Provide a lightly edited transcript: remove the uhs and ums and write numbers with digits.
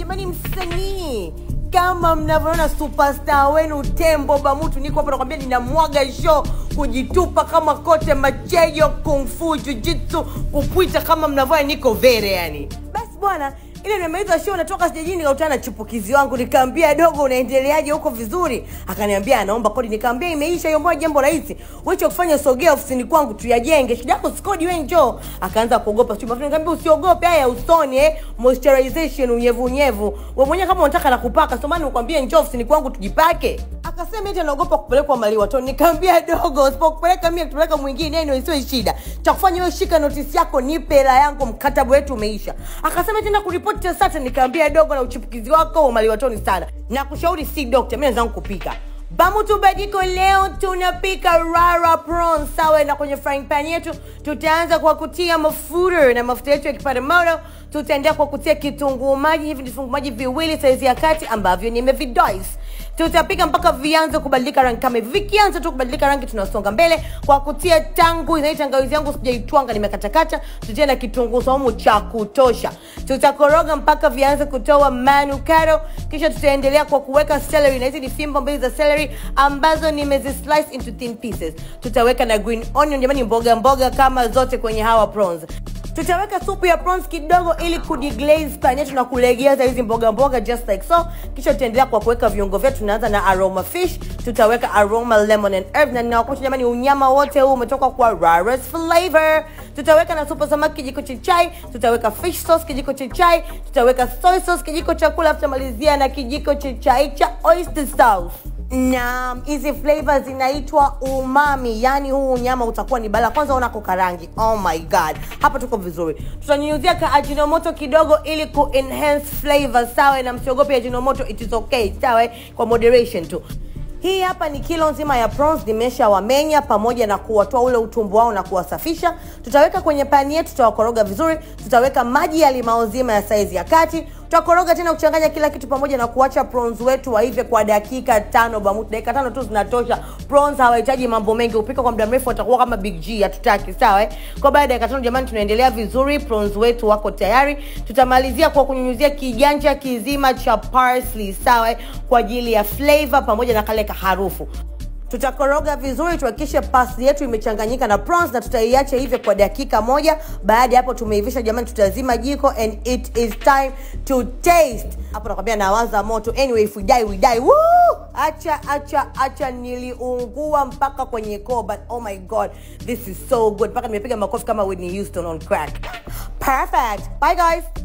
Jamani msanii, kama mnavyoona superstar wenu Tembo Bamutu, niko hapa nakwambia ninamwaga show, kujitupa kama kote macheyo, kung fu, jiu-jitsu, kupwita kama mnavyoona niko vere yani. Basi bwana, ile nimemaliza show natoka sijajini nikakutana na chipukizi wangu, nikamwambia dogo unaendeleaje huko vizuri? Akaniambia anaomba kodi, nikamwambia imeisha hiyo, mbona jambo rahisi. Wewe cha kufanya sogea ofisini kwangu tuyajenge. Shida yako sikodi wewe njoo. Akaanza kuogopa sio, nikamwambia usiogope, haya usoni moisturization unyevu unyevu. Wewe mwenyewe kama unataka na kupaka, so maana nikwambie njoo ofisini kwangu tujipake. Akasema eti anaogopa kupelekwa maliwatoni. Nikamwambia dogo, usipokupeleka mimi nikupeleka mwingine, yani isiwe shida. Cha kufanya wewe shika notice yako, nipe hela yangu, mkataba wetu umeisha. Akasema tena kuripoti sasa. Nikamwambia dogo, na uchipukizi wako maliwatoni sana. Na kushauri si doctor, mimi naanza kupika. Bamutu Bajiko leo tunapika rara prawns, sawa? Na kwenye frying pan yetu tutaanza kwa kutia mafuta, na mafuta yetu yakipata moto tutaendelea kwa kutia kitunguu maji. Hivi ni vitunguu maji viwili saizi ya kati ambavyo nimevidice. Tutapika mpaka vianze kubadilika rangi. Kama hivi vikianza tu kubadilika rangi, tunasonga mbele kwa kutia tangu. Hii tangawizi yangu sijaitwanga, nimekatakata. Tutia na kitunguu saumu cha kutosha. Tutakoroga mpaka vianze kutoa manukato, kisha tutaendelea kwa kuweka celery, na hizi ni fimbo mbili za celery ambazo nimezislice into thin pieces. Tutaweka na green onion, jamani mboga mboga kama zote kwenye hawa prawns. Tutaweka supu ya prawns kidogo ili kudeglaze pan yetu na kulegeza hizi mboga mboga just like so. Kisha tutaendelea kwa kuweka viungo vyetu. Tunaanza na aroma fish, tutaweka aroma lemon and herb, na ninawakumbusha jamani unyama wote huu umetoka kwa Rara's Flavor. Tutaweka na supu samaki kijiko cha chai, tutaweka fish sauce kijiko cha chai, tutaweka soy sauce kijiko cha kula, tutamalizia na kijiko cha chai cha oyster sauce. Na hizi flavors zinaitwa umami, yani huu nyama utakuwa ni bala. Kwanza ona kukarangi, oh my god, hapa tuko vizuri. Tutanyunyuzia ka ajinomoto kidogo ili ku enhance flavor, sawa? Na msiogope ajinomoto, it is okay, sawa, kwa moderation tu. Hii hapa ni kilo nzima ya prawns, nimeshawamenya pamoja na kuwatoa ule utumbo wao na kuwasafisha. Tutaweka kwenye pani yetu, tutawakoroga vizuri. Tutaweka maji ya limao nzima ya saizi ya kati. Tutakoroga tena kuchanganya kila kitu pamoja na kuacha prawns wetu waive kwa dakika 5 Bamutu. Dakika 5 tu zinatosha. Prawns hawahitaji mambo mengi. Upika kwa muda mrefu watakuwa kama Big G, hatutaki, sawa? Kwa baada ya dakika 5 jamani tunaendelea vizuri, prawns wetu wako tayari. Tutamalizia kwa kunyunyuzia kiganja kizima cha parsley, sawa, kwa ajili ya flavor pamoja na kale harufu. Tutakoroga vizuri tuhakikishe parsley yetu imechanganyika na prawns, na tutaiacha hivyo kwa dakika moja. Baada hapo tumeivisha jamani, tutazima jiko and it is time to taste. Hapo nakwambia nawaza moto. Anyway, if we die we die. Woo! Acha acha acha, niliungua mpaka kwenye koo, but oh my god, this is so good. Mpaka nimepiga makofi kama Whitney Houston on crack. Perfect. Bye guys.